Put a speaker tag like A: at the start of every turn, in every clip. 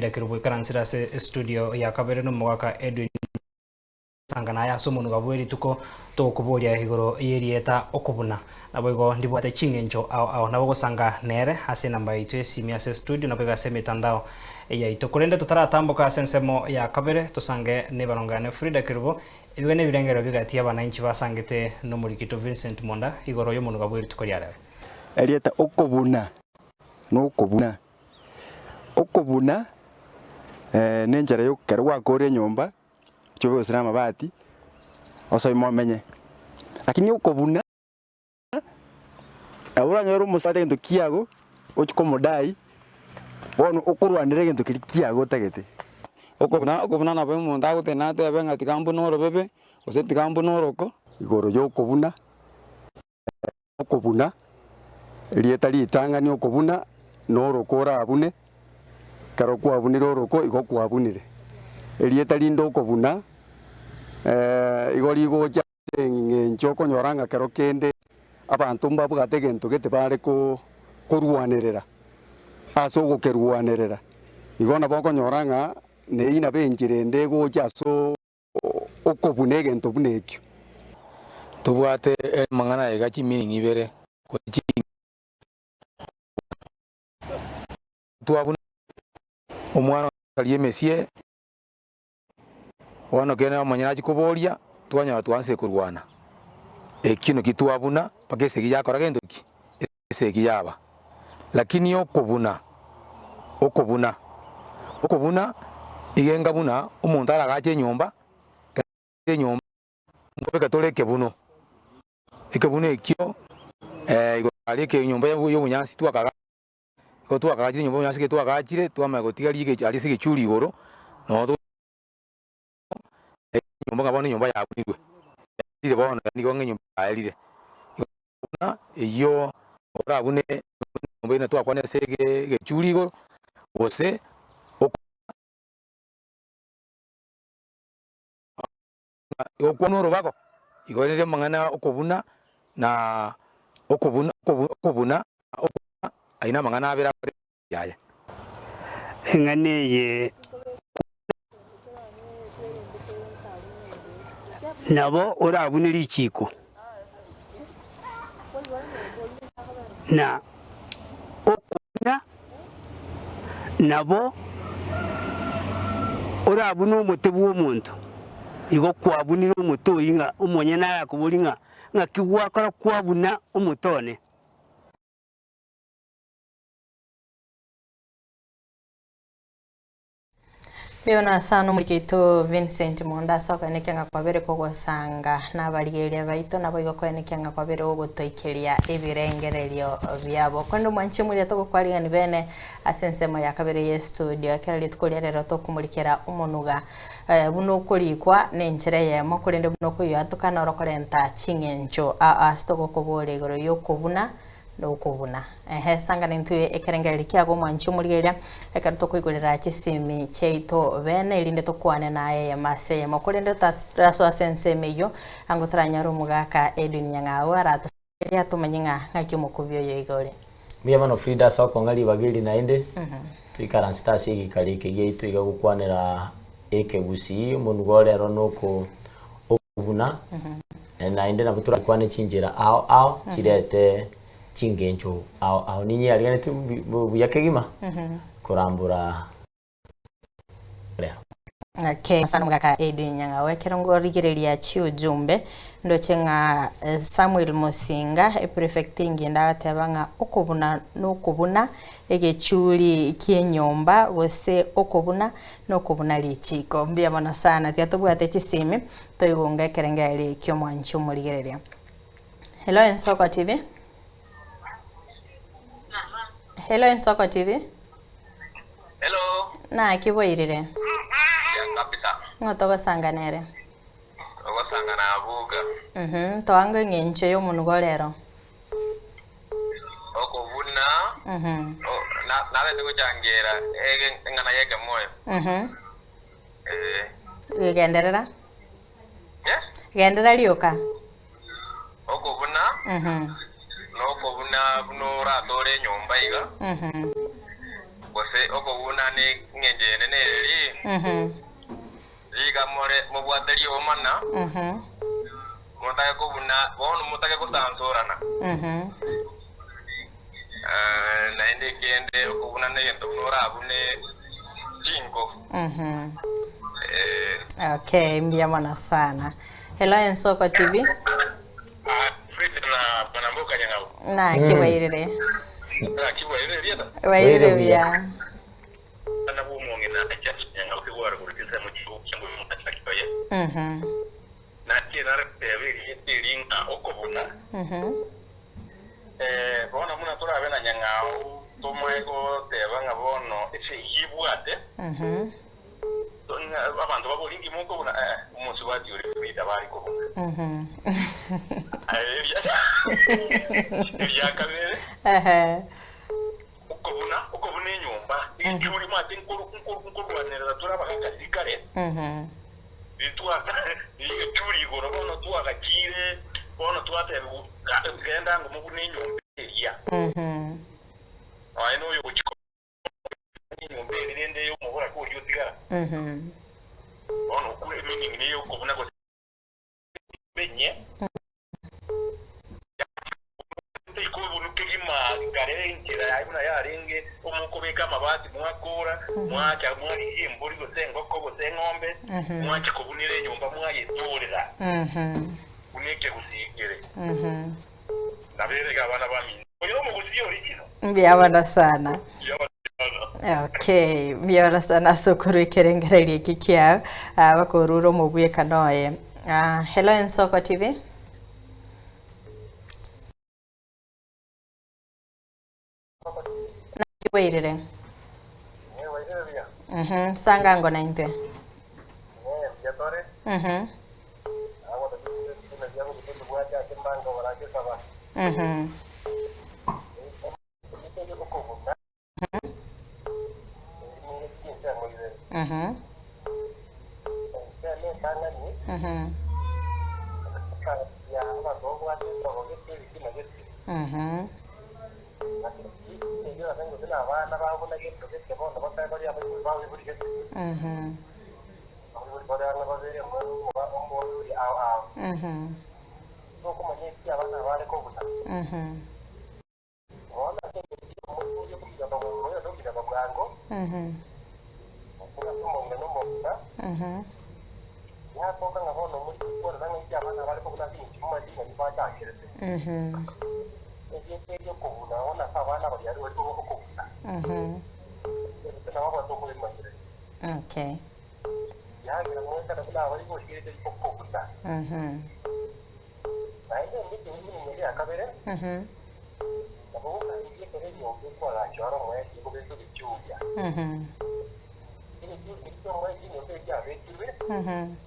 A: Ndakire goikaransera ase estudio ya kabere nomogaka Edwin Sanga naye ase omonuga bwe rituko togokoboria igoro y'erieta okobuna. Naboigo ndibwate ching'encho ao ao. Nabo ogosanga nere ase enamba yaito y'esimi ase estudio naboigo ase emetandao yaito. Korende totaratamboka ase ensemo ya kabere tosange nebarongo yane Frida Kerubo ebiga nebirengerero bigati y'abanainchi basangete nomorikito Vincent Monda igoro y'omonuga bwe rituko ria rero.
B: Erieta okobuna nokobuna. Okobuna nenchera ya ekero gwakorire enyomba, oche gose na amabati, osoe momenye. Lakini okobuna, nabo oranyore omosacha egento kiago, ochie komodai, bono okorwanera egento keria kiago otagete.
C: Okobuna okobuna nabo omonto agotenena atebe ng'a tiga mbune orobebe, gose tiga mbune oroko.
B: Igoro ya okobuna. Okobuna, erieta ritang'ani okobuna noroko orabune, ekero kwabunire oroko igo kwabunire. Erieta rinde okobuna igo rigocha ase eng'encho okonyora ng'a kero kende abanto mbabwate egento gete bare ko korwanerera, ase ogokerwanerera, igo nabo okonyora ng'a neyio nabo enchera ende egocha ase. okobuna egento buna ekio.
C: Tobwate amang'ana aya iga chimeaning ibere gose chi twabuna omwana aria emesie bono kende omonyene achia koboria twanyora twansire korwana, ekio naki twabuna mpaka esegi yakora gento ki? Esegi yaba. Lakini okobuna, okobuna, okobuna iga enga buna omonto aragache enyomba, ekero agaachire enyomba, nkobeka tore ekebuno, ekebuno ekio igoro aria eke enyomba ya obonyansi twakaga igo twakagachire enyomba ya obonyansi ekero twagachire twamanya gotiga rigecho aria ase egechuri igoro, noo to enyomba ng'a bono enyomba yabunirwe, yaerire bono nigo ng'a enyomba yaerire. Buna eyio orabune enyomba eye twakwana ase egechuri igoro, gose okwana orobago, igo rende amang'ana okobuna na okobuna okobuna ayio na amang'ana abere yaya.
D: Eng'ana eye nabo orabune richiiko, na okobuna nabo orabune omote bw'omonto, igo kwabunire omote oyio ng'a omonyene arakoborie ng'a ng'aki gwakora kwabuna omote one.
E: Mbuya sana omoriki oito Vincent Monda ase okoenekia ng'a kwabere kogosanga nabarigereria baito naboigo koenekia ng'a kwabere gogotoikeria ebirengererio biabo. Korende omwanche moria togokwarigani bene ase ensemo ya kabere ye studio ekero rituko ria rero tokomorikera omonuga buna okorikwa nenchera eyemo korende buna okoyoatuka noro korenta ching'encho ase togokoboria igoro yokobuna nokobuna. Ehe, sangana intwe ekerengererio kiago omwanchi omorigereria, ekero tokoigorera chisimi chiaito bene erinde tokwane naye eyemo ase eyemo. Korende totarasoa ase ensemo eyio, ango toranyore omogaka Edwin Nyang'au aratoserie atomanye ng'a ng'aki omokubi oyo iga ore.
F: Mbuya mono Frida ase okong'a ribaga eri naende, toikaransete ase egikari eke giaito iga gokwanera ekegusii, omonugo ore ero noko okobuna, naende nabo torakwane chinchera ao ao chirete chingencho ao ao. Ninyeariganetie buya kegima korambora rero.
E: Okay, sana omogaka Edwin Nyang'au ekero ngorigereria chiujumbe ndoche ng'a Samuel Musinga eprefect engende agateba ng'a okobuna nokobuna egechuri ki'enyomba gose okobuna nokobuna richiko. Mbuya mono sana tiga tobwate chisimi toigunga ekerengererio ki'omwanchi omorigereria. Hello Ensoko TV. Hello Ensoko TV.
G: Hello.
E: Naki bwairire?
G: Ya kabisa.
E: Ng'o togosanga nere?
G: Togosanga na Abuga.
E: Mhm, toange eng'encho y'omonugo rero.
G: Okobuna. Mhm. Nabete gochangera eng'ana y'ekemoyo.
E: Mhm. Eh. Genderera. Eh? Genderera rioka.
G: Okobuna.
E: Mhm.
G: Nokobuna buna oratore enyomba iga.
E: Mhm.
G: Gose okobuna neng'encho ende nereri, riga more mobwate riomana, motake kobuna bono motake gosansorana. Naende ekende okobuna negento buna orabune chinko.
E: Okay, mbuya mono sana. Hello Ensoko TV.
G: Fred na Bwana Mboka Nyang'au.
E: Naki bwairire?
G: Naki bwairire rieta?
E: Bwairire buya.
G: Bana bw'omong'ina Justin Nyang'au kegware korwa chinsemo chi'ogochia ng'o oye. Naki nare goteba erieta eri ng'a okobuna. Bono buna torabe na Nyang'au tomoe goteba ng'a bono esegi ebwate. Abanto babori nki mokobuna? Eh, omosubati ore Frida bari kobuna. Eria kabere, okobuna, okobuna enyomba, egechuri mache nkorwanerera tore abagaka riria kare, egechuri igoro bono twagachire, bono twatebiwa genda ango mobune enyomba eria. Nonya noyo ogochia enyomba eri rende y'omoboraka oria otigara. Bono okwo emeaning neye okobuna gose emenye. Taikobunu kegima kare enchera yaye buna yarenge, omokobeka amabati mwakora, mwacha mwarigia embori gose engoko gose eng'ombe, mwacha kobunera enyomba mwayetorera buna ekegusii kere. Nabere iga abana bamino. Oyo nomogusii original.
E: Mbuya mono sana.
G: Mbuya mono sana.
E: Okay, mbuya mono sana ase okorwa ekerengererio eki kiao, ah, bakorure omobwekano oye. Ah, hello Ensoko TV. Naki bwairire? Mhm, sangango na intwe. Mhm. Mhm. Mhm. Mhm. Mhm. Mhm. Mhm. Mhm. Mhm. Mhm. Mhm. Mhm. Okay. Mhm. Mhm. Mhm. Mhm.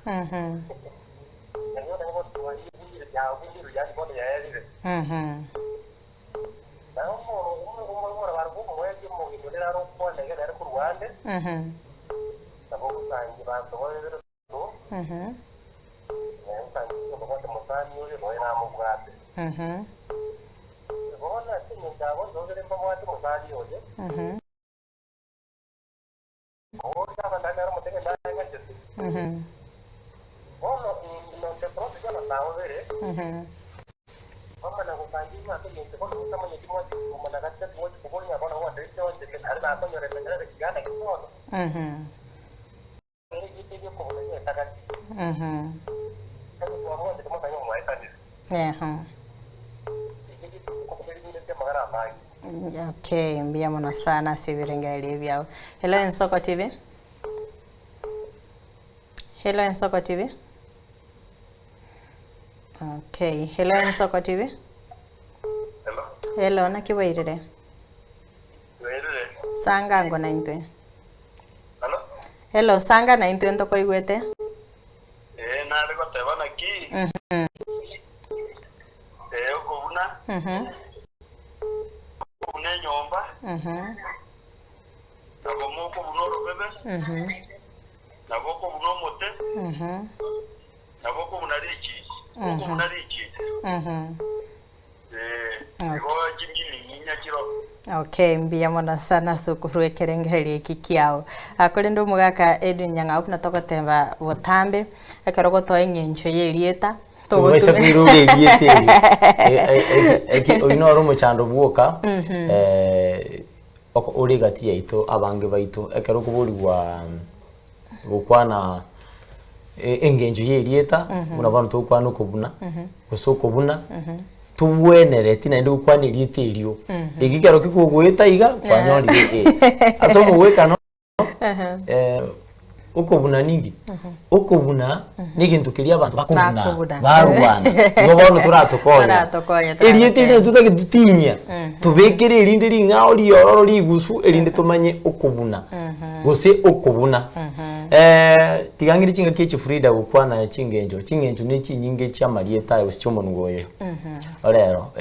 E: Mhm. Mhm. Mhm. Mhm. Mhm. Mhm. Mhm. Mhm. Mhm. Mhm. Ehe. Okay, mbuya mono sana ase ebirengererio ebiao. Hello Ensoko TV. Hello Ensoko TV. Okay, hello Ensoko TV.
G: Hello.
E: Hello, naki bwairire?
G: Bwairire.
E: Sangango na intwe.
G: Hello.
E: Hello, sanga na intwe ntokoigwete.
G: Ee, nare goteba naki, ee, okobuna, okobuna enyomba, nabo mokobuna orobebe, nabo okobuna omote, nabo okobuna richichi, okobuna richichi. Eh, igo chimeaning nyachiro.
E: Okay, mbuya mono sana ase okorwa ekerengererio eki kiao. Ah, korende omogaka Edwin Nyang'au buna togoteba botambe, ekero ogotoa eng'encho ya erieta,
F: Tobaisa
E: togotumia
F: koirora erieta eri. Eki oyio noro omochando bwoka, oko ore egati yaito abange baito, ekero okoborigwa gokwana engencho ya erieta, buna bono togokwana okobuna, gose okobuna, tobwenereti naende gokwana erieta erio. Eki ekero kikogoeta iga, kwanyorire ee. Ase omogwekano, okobuna ninki? Okobuna na egento keria abanto bakobuna,
E: Bakobuna.
F: barwana. Igo bono toratokonya.
E: Toratokonya,
F: Erieta erio
E: toratotebia.
F: totagete totinyia, tobekere erinde ring'ao riororo rigusu erinde tomanye okobuna, gose okobuna. Tiga ng'ire chingaki echi Frida gokwana chingencho, chingencho ne chinyinge chiamarieta aya gose chiomonwa oyo. Rero,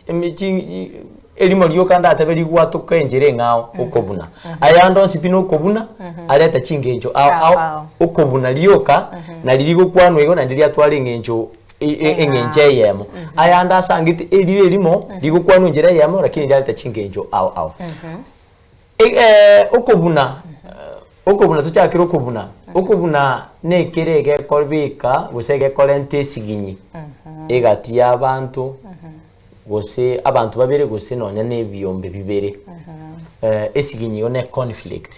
F: emichi erimo rioka ndatebe rigwatoka enchera eng'ao okobuna. Ayande onsi pi nokobuna, areta chingencho ao
E: Ao,
F: ao,
E: ao.
F: okobuna rioka, nari rigokwanwa igo naende riatwara eng'encho eng'encho eyemo. Ayande asangete erire erimo, rigokwanwa enchera eyemo lakini riareta chingencho ao ao. Okobuna, okobuna tochakere okobuna, okobuna nekere egekobeka gose egekorenta esiginyi egati ya abanto gose abanto babere gose nonya na ebiombe bibere. Esiginyi igo ne conflict,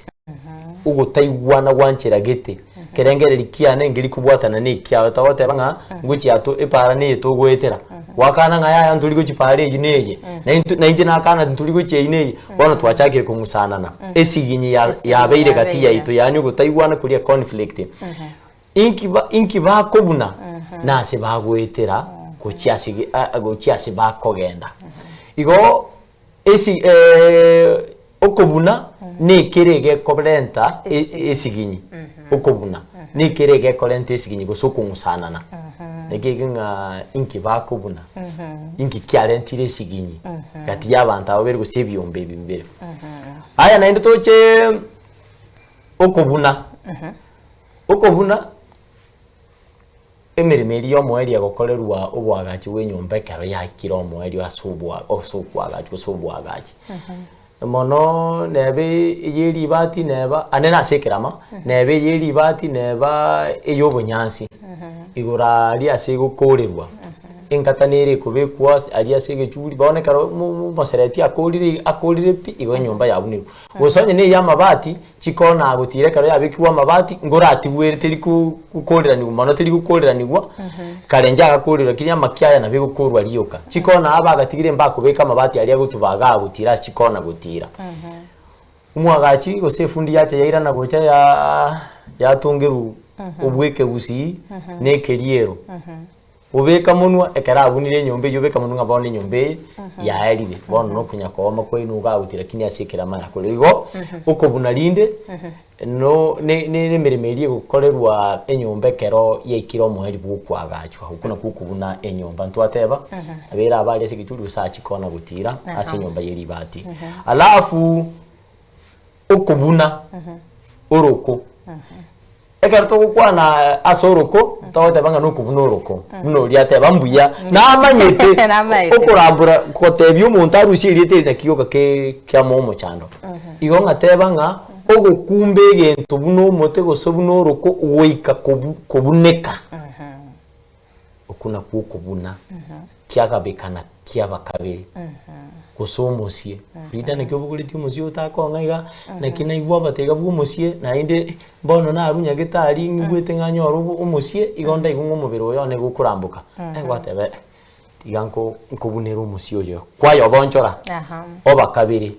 F: ogotaigwana gwanchera gete, ekerengereri kiane nkeri kobwatana na ekiao togoteba ng'a ngochia to epara neye togoetera, gwakana ng'a yaya ntori gochia para eywo neye, na intwe na inche nakana ntori gochia eywo neye, bono twachakire kong'usanana, esiginyi ya
E: Esiginyi
F: yabeire gati
E: yabeire.
F: yaito yaani ogotaigwana koria econflict. Inki ba inki bakobuna, nase bagoetera gochia ase ge a gochia ase bakogenda. Igo esi okobuna nekere egekorenta esiginyi, okobuna nekere egekorenta esiginyi gose okong'usanana. Naki eke ng'a inki bakobuna, inki kiarentire esiginyi gati ya abanto aba babere gose ebiombe ebi bibere. Aya naende toche okobuna, okobuna. Emeremo eria y'omoerio egokorerwa oboagachi bw'enyomba ekero yaikire omoerio ase oboa ase okoagachwa gose oboagachi. Mono neba eye ribati neba ande nase ekerama, neba eye ribati neba ey'obonyansi, igoro aria ase egokorerwa, engata nere ekobekwa ase aria ase egechuri, bono ekero mo mo omosereti akorire akorire pi, igo enyomba yabunirwe. Gose onye na ey'amabati, Chikona gotira ekero yabekigwe amabati, nkoratigwere teri gokoreranigwa mono teri gokoreranigwa, kare inche agakorerwa lakini amakia aya nabo egokorwa rioka. Chikona aba agatigire mbakobeka amabati aria agotuba igaa gotira ase chikona gotira. Omwagachi gose efundi yacha yairana gocha yaa yatongerwa obweke gusii na ekeriero. Obeka monwa, ekero abunire enyomba eyio obeka monwa ng'a bono enyomba eye yaerire, bono nokonya kooma kwaino iga agotira lakini ase ekerama nakore. Igo, okobuna rinde, no ne ne emeremo eria egokorerwa enyomba ekero yaikire omoerio bwa okoagachwa, okwo nakwo okobuna enyomba. Ntwateba, abere aba aria ase egechuri gose achie kona gotira ase enyomba ye ribati. Alafu, okobuna oroko. Ekero togokwana ase oroko, togoteba ng'a nokobuna oroko, buna oria ateba mbuya, namanyete
E: Namaete.
F: okorambora gotebia omonto arusie erieta eri naki gioka ke kiamoa omochando. Igo ng'ateba ng'a ogokumba egento buna omote gose buna oroko goika kobu kobuneka, Okwo nakwo okobuna kiagabekana kiaba kabere, gose omosie. Frida naki obogoretie omosie otakong'a iga, naki naigwa abatega bwa omosie, naende bono narwa nyagetari ng'igwete ng'a nyore obo omosie, igo ndaigwe ng'a omobere oyo one gokoramboka. Eh gwateba eh, tiga nko nkobunere omosie oyo, kwayoboonchora, oba kabere.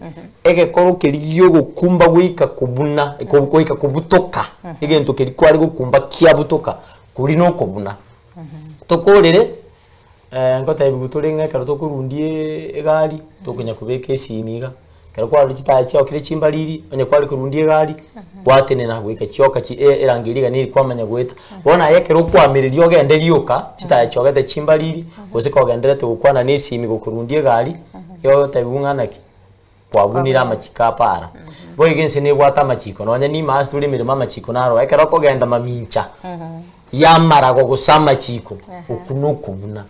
F: Egekoro keria giogokumba goika kobuna, goika kobutoka, egento keria kware gokumba kiabutoka, Koria nokobuna. Tokorere, ngotebiwa tore ng'a ekero tokorundia egari, tokonya kobeka esimi iga, ekero kwarora chitaya chiaokire chimbariri, onye kware korundia egari, gwatenena goika chioka chi erangi eria iga neri kwamanya goeta. Bono aye ekero okoamereria ogende rioka, chitaya chiogete chimbariri, gose kogendererete gokwana na esimi gokorundia egari, igo ogotebiwa ng'a naki. Kwabunire amachiko a para. Boigo ense nebwate amachiko, nonya nime ase tore emeremo amachiko naro, ekero okogenda mamincha. Y'amarago gose amachiiko, okwo nokobuna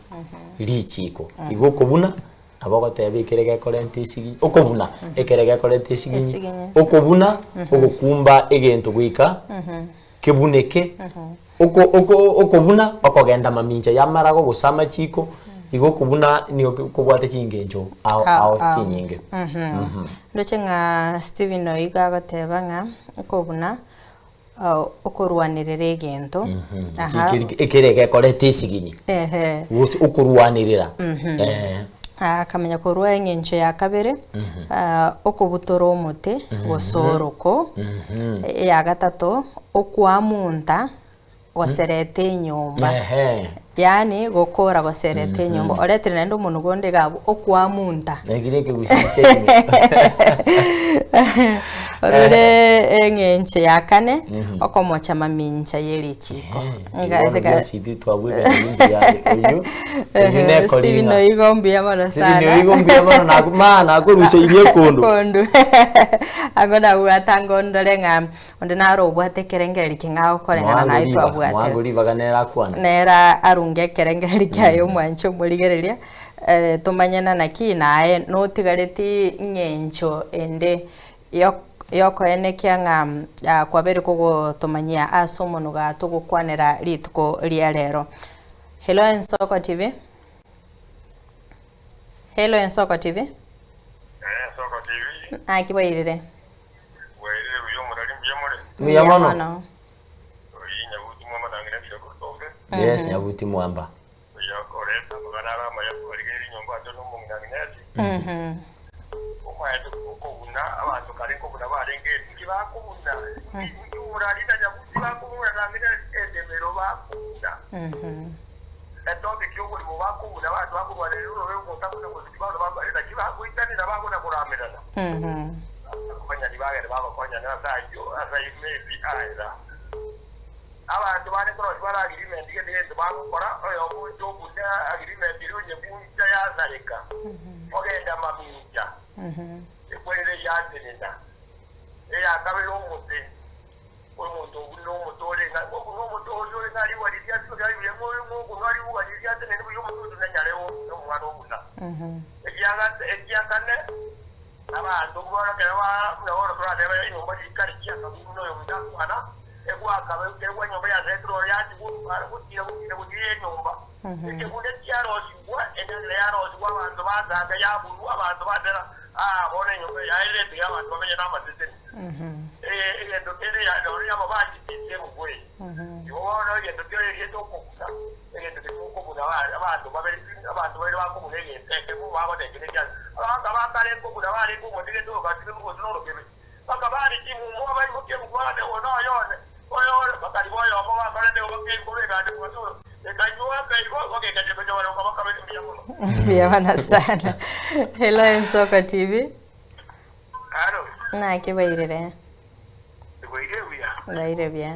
F: richiiko. Igo okobuna nabo ogoteba ekere gekorenta esigi, okobuna ekere gekorenta esiginyi,
E: Esiginyi.
F: okobuna ogokumba egento goika kebuneke, oko oko okobuna okogenda mamincha y'amarago gose amachiiko, igo okobuna nigo kobwate chingencho ao
E: Ao,
F: ao
E: ao.
F: chinyinge.
E: Ndoche ng'a Stephen oigo agoteba ng'a okobuna Okorwanerera egento. Aha.
F: Ekere gekoreta esiginyi.
E: Ehe.
F: Gose okorwanerera. Eh.
E: Akamanya korwa eng'encho ya kabere, okobutora omote gose oroko. Eya gatato, okwamunta gosereta enyomba.
F: Ehe.
E: Yaani gokora gosereta enyomba. Oretire naende omonwe bonde iga abwo, okwamunta.
F: Ekio nekegusii kegima.
E: Orore eng'encho ya kane, okomocha mamincha ye richiiko.
F: Nga- Bono bionsi ebi twabwekanirie mbuya are. Oyio, oyio
E: Stephen
F: nekoringa.
E: oigo mbuya mono
F: Stephen
E: sana.
F: oigo mbuya mono naku maa nakoruseirie ekondo.
E: Ekondo. Ango nabwate ango ndore ng'a Onde naro obwate ekerengererio king'ao koreng'ana naye
F: Mwango ribaga,
E: twabwate.
F: mwango ribaga nere akwane.
E: Nere arunge ekerengererio kiaye omwanche omorigereria, tomanye na naki naye notigareti ng'encho ende yok yokoenekia ng'a kwabeire kogotomanyia ase omonuga togokwanera rituko ria rero. Hello Ensoko TV. Hello Ensoko TV.
G: Ensoko TV.
E: Naki bwairire?
G: Bwairire buya omorari mbuya more?
F: Mbuya mono.
G: Oyio Nyabuti Mwamba nang'ina mbuya korwa
F: Yes, Nyabuti Mwamba.
G: Oyo okoreta amang'ana are amaya kwarigereria enyomba ase nomong'ina ng'ina ati. Omaete okobuna abanto kare nkobuna barenge inki bakobuna inki omorari na Nyabuti bakobuna nang'ina endemero bakobuna etopic yoborimo bakobuna abanto bakorwanerera orobe omonto akona gosiki bono naki bagoitanera bakona koramerana. Abakonyani bagende bagokonyana ase ayio, ase ayio maybe aera. Abanto bande korosia bare agreement gete gento bagokora, oyomo ocha obuna agreement eria onye buncha yasareka, ogenda mamincha, ekwerere yatenena. Eya kabere omote, omonto obunire omote ore ng'a, obuna omote oria ore ng'a rigwa riria riria ng'okunwa rigwa riria riatenene buya omote oria nanyare omwana obuna. Ekia kane, Abanto bono ekero buna bono toratebe enyomba chikare chiakabirwe buna oyominto akwana, egwakaba ekegwa enyomba yasetirwe ororo yatigwa omobaro gotira gotira gotira enyomba. Ekebunda kiarosigwa, endagera yarosigwa, abanto basaga yaburwa, abanto batera, aa bono enyomba eye yaerire etiga abanto bamenye namaseseni. Egento kende nonye namabati tisemugwe. Igo bono egento kio erieta okobuna, egento keria okobuna abanto babere abanto babere bakobuna egento ekemo bagotebia nekiagera abagaka ba kare nkobuna barenge omote gete oyogatigwe gose norokebe, bakaba chimuma baimokia ebuku bagateba oyo noyo one, oyo one, bakariba oyomo bakorete igo bakobeka ande bwase oyo, ekanywa aka igo bageka chimbeche baroka bakabeka mbuya mono.
E: Mbuya mono sana. Hello Ensoko TV.
G: Haro.
E: Naki bwairire?
G: Bwairire buya.
E: Bwairire buya.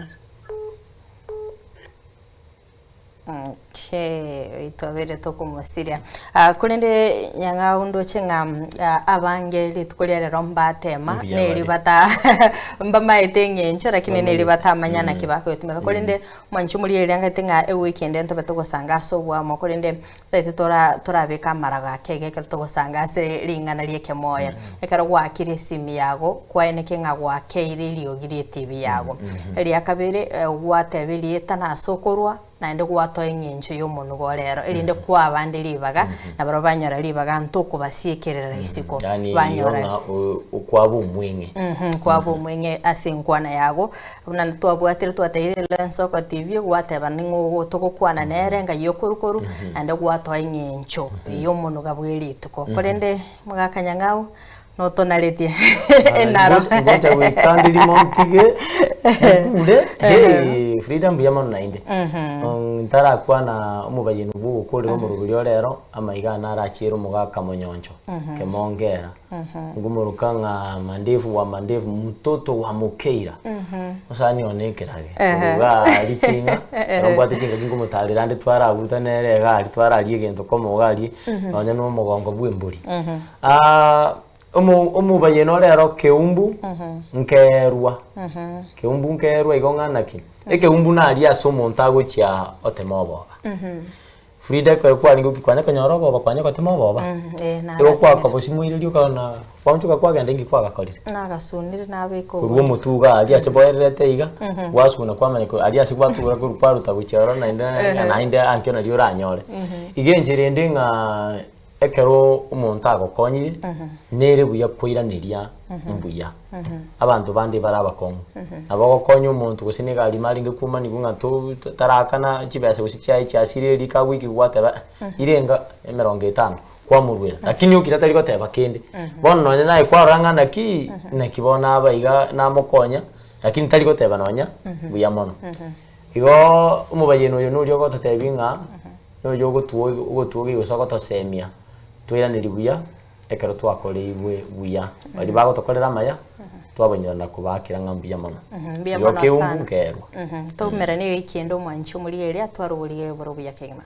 E: Okay, twabeire tokomosiria. Ah, korende nyang'au ndoche ng'a ah, abange rituko ria rero mbatema
F: Mbuya
E: neri
F: bare.
E: bata mbamaete eng'encho lakini neri
F: Bamanyete.
E: batamanya naki bakoetumeka korende mwanche omorigereria angete ng'a ewiki ende ntobe togosanga ase oboamo korende Totaete tora torabeke amarago ake iga ekero togosanga ase ring'ana ri'ekemoyo. Ekero gwakire esimi yago, kwaeneke ng'a gwakeire eriogi ri'etibi yago. Eria kabere, gwateba erieta na ase okorwa, naende gwatoa eng'encho y'omonwa igo rero, erinde kwaa abande ribaga, na barabwo banyora ribaga ntokobasiekerera isiko.
F: Yaani igo
E: Banyora
F: ng'a okwaba omweng'e.
E: Kwaba omweng'e ase enkwana yago. Buna twabwatire twateire Ensoko TV gwateba ning'o togokwana nere ngai okorukoru naende gwatoa eng'encho y'omonuga bwe rituko. Korende mogaka Nyang'au notonaretie enaro.
F: Ngocha goika ande rimo ntige nkure hey, Frida mbuya mono naende ntarakwana omobayeno bwa ogokorera omoroberi ore ero amaiga ane arachiere omogaka monyoncho kemongera. Ngomoroka ng'a mandefu wa mandefu mtoto wa Mokeira. Mosani one ekerage. Iga aria king'a, ekero mbwate chingaki nkomotarera ande twarabuta nere iga aria twararia egento komo iga aria, nonya na omogongo bwa embori. Omo omobayeno ore ero keumbu nkerwa, keumbu nkerwa igo ng'a naki? Ekeumbu naria ase omonto agochia otema oboba. Frida ekero kwarenge oki kwanya konyora oboba kwanya gotema oboba?
E: Eh,
F: Igo kwakobosimoireria okana kwaonchoka kwagenda inki kwagakorire?
E: Nagasunire nabeka
F: Korwa
E: obobe.
F: omotwe iga aria ase boererete iga, gwasuna kwamanya ko aria ase gwatura korwa kwaruta gochia ororo naende naende ankio naria oranyore. Iga enchera ende ng'a Ekero omonto agokonyire, nere buya koiraneria mbuya. Abanto bande bare abakong'u. Nabo ogokonya omonto gose na egari ime arenge kwomaniwa ng'a to tarakana chibesa gose chiaye chiasire erika agoika gwateba eh, irenga emerongo etano, kwamoruera. Lakini okira tari goteba kende. Bono nonye naye kwarora ng'a naki, naki bono aba iga namokonya, lakini tari goteba nonya buya mono. Igoo omobayeno oyo noria ogototebia ng'a. Noyo ogotwogia gose ogotosemia toiranerie buya ekero twakoreirwe buya. Baria bagotokorera amaya, twabanyora na kobaakera ng'a mbuya mono.
E: Mbuya
F: Igo
E: mono
F: keumbu
E: sana.
F: nkerwa.
E: Toumerane ewiki ende omwanchi omorigereria atware oborigereria bore obuya kegima.